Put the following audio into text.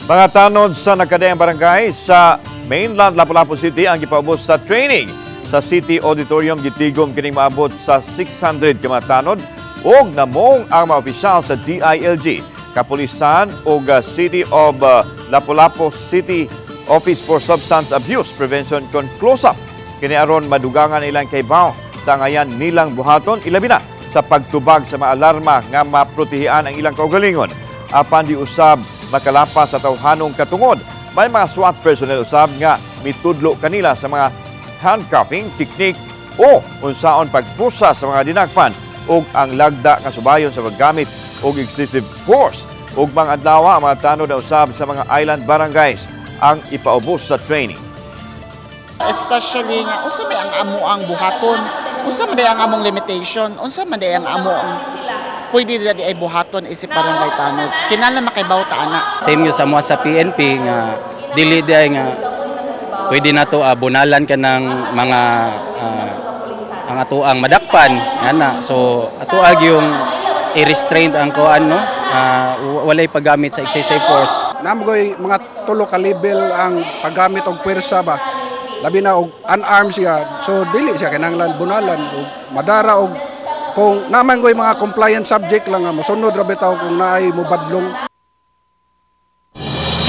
Mga tanod sa nagkadaiyang barangay sa mainland Lapu-Lapu City ang gipaubos sa training sa City Auditorium. Gitigom kining maabot sa 600 ka mga tanod ug namong ang mga opisyal sa DILG, Kapulisan ug City of Lapu-Lapu City Office for Substance Abuse Prevention kon close up kini aron madugangan ilang kaybaw sa ngayan nilang buhaton, ilabi na sa pagtubag sa mga alarma nga maprotehian ang ilang kaugalingon. Apan di usab makalapas sa tawhanong katungod. May mga SWAT personnel usab nga mitudlo kanila sa mga handcuffing technique o unsaon pagpusa sa mga dinakpan ug ang lagda nga subayon sa paggamit og excessive force. Ug mga adlaw, ang mga tanod na usab sa mga island barangays ang ipaubos sa training. Especially nga unsa may ang amo ang buhaton, unsa man ang among limitation, unsa man ang amo ang pwede nila di ay buhaton isip barangay tanods. Kinahanglan makaibaw ta ana. Same yun sa mga sa PNP nga dili di nga pwede na to bunalan ka ng mga ang atoang madakpan ana. So ato yung i-restraint ang kuan, no, walay paggamit sa excessive force. Namoy mga tulo ka level ang paggamit og puwersa ba. Labi na og unarmed siya. So dili siya kinahanglan bunalan og madara og kung naman ko'y mga compliant subject lang nga mosunod ra bitaw kung naay mobadlong.